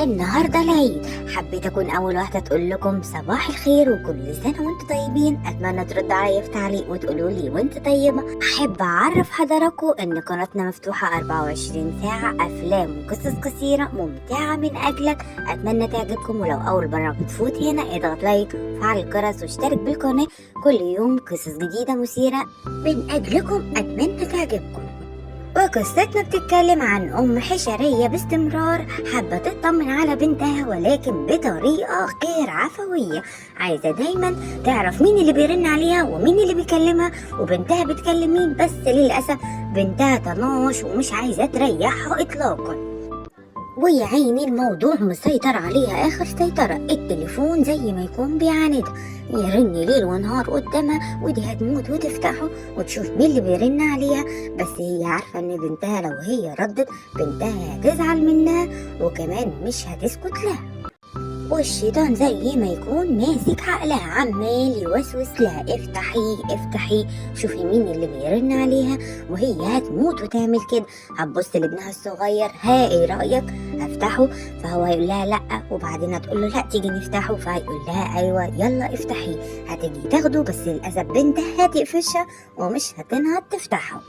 النهاردة العيد، حبيت أكون أول واحدة تقول لكم صباح الخير وكل سنة وانتم طيبين. أتمنى تردوا عليا في تعليق وتقولوا لي وانت طيبة. أحب أعرف حضراتكم إن قناتنا مفتوحة 24 ساعة، أفلام وقصص قصيرة ممتعة من أجلك، أتمنى تعجبكم. ولو أول مرة بتفوت هنا اضغط like وفعل الجرس واشترك بالقناة، كل يوم قصص جديدة مثيرة من أجلكم، أتمنى تعجبكم. وقصتنا بتتكلم عن أم حشرية باستمرار حابة تطمن على بنتها، ولكن بطريقة غير عفوية. عايزة دايما تعرف مين اللي بيرن عليها ومين اللي بيكلمها وبنتها بتكلم مين، بس للأسف بنتها طناش ومش عايزة تريحها إطلاقا. ويا عيني الموضوع مسيطر عليها آخر سيطرة، التليفون زي ما يكون بيعاندها، يرن ليل ونهار قدامها، ودي هتموت وتفتحه وتشوف مين اللي بيرن عليها. بس هي عارفة ان بنتها لو هي ردت بنتها هتزعل منها وكمان مش هتسكت لها. والشيطان زي ما يكون ماسك عقلها، عمال يوسوس لها افتحي افتحي شوفي مين اللي بيرن عليها، وهي هتموت وتعمل كده. هتبص لابنها الصغير، ها ايه رأيك افتحه؟ فهو هيقول لها لا، وبعدين هتقول له لا تيجي نفتحه، فهيقول لها ايوه يلا افتحي. هتيجي تاخده، بس للاسف بنتها هتقفشها ومش هتنهض تفتحه.